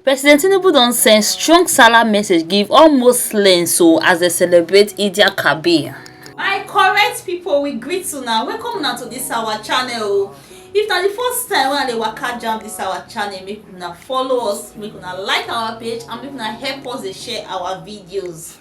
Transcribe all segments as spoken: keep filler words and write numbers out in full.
President Tinubu don send strong Salah message give all Muslims so as they celebrate Eid al-Kabir. My correct people, we greet una. Welcome una to this our channel. If na the first time wey I dey waka jam this our channel, make una follow us, make una like our page, and make una help us dey share our videos.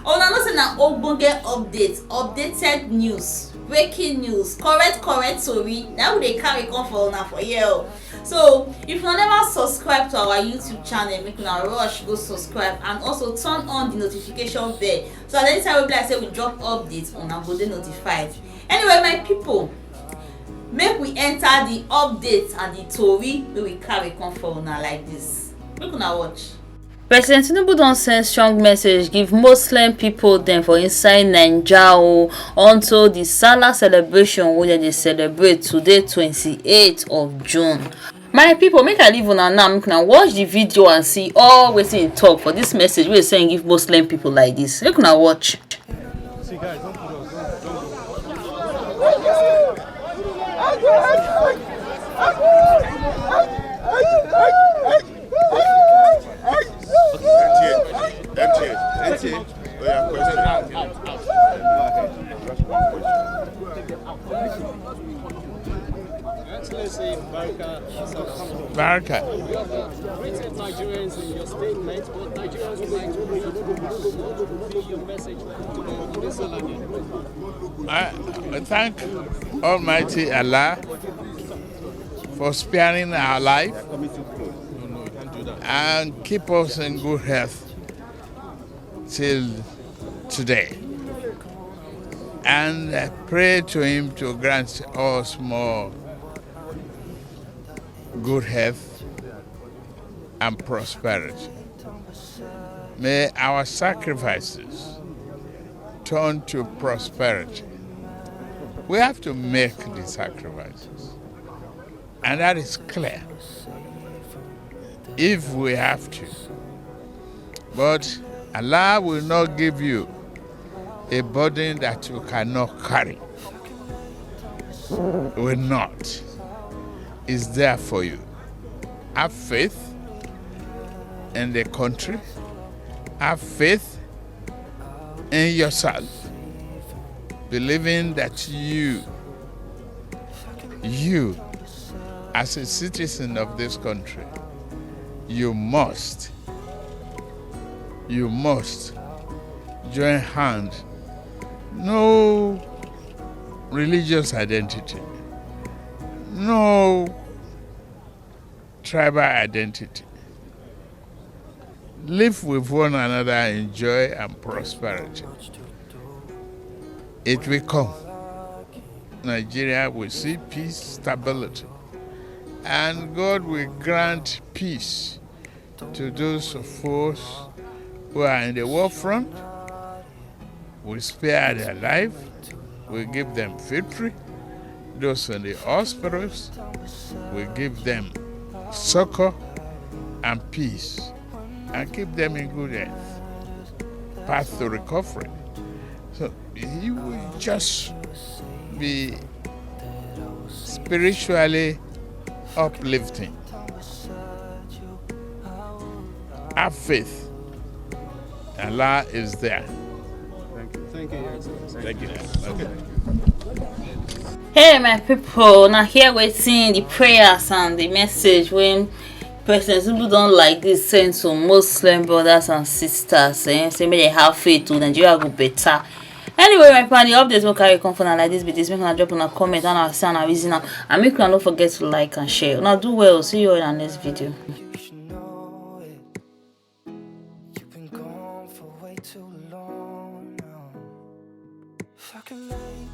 Una know say na ogbonge update, updated news, breaking news, correct correct tori na we dey carry come for una for here o. So if una never subscribe to our YouTube channel, make una rush go subscribe and also turn on the notification bell, so that anytime we be like say we drop update, una go dey notified. Anyway, my people, make we enter the update and the tori wey we carry come for una like this. Make una watch. President Tinubu don send strong message give Muslim people dem for inside Naija o, unto the Salah celebration wey dem dey celebrate today, twenty-eighth of June. My people, make I leave una now, make una watch the video and see all wetin he talk for this message wey he send give Muslim people like this. Make una watch. Baraka. I thank Almighty Allah for sparing our life and keep us in good health till today. And I pray to Him to grant us more good health and prosperity. May our sacrifices turn to prosperity. We have to make the sacrifices, and that is clear if we have to. But Allah will not give you a burden that you cannot carry. Will not. Is there for you. Have faith in the country. Have faith in yourself. Believing that you, you, as a citizen of this country, you must, you must join hand. No religious identity, no tribal identity. Live with one another in joy and prosperity. It will come. Nigeria will see peace, stability, and God will grant peace to those of us who are in the war front. We spare their life, we give them victory. Those in the hospitals, we give them succor and peace and keep them in good health, path to recovery. So you will just be spiritually uplifting. Have faith. Allah is there. Thank you. Thank you, Your Excellency. Thank you. Okay. Hey, my people, now hear wetin the prayers and the message when President Tinubu don like this send to Muslim brothers and sisters, eh, say make they have faith to Nigeria go better. Anyway, my people, the updates wey carry come for una like this be this. Make una drop una comment and una say una reason am, and make una no forget to like and share. Una do well. See you all in our next video. You've been gone for way too long now. If I could lay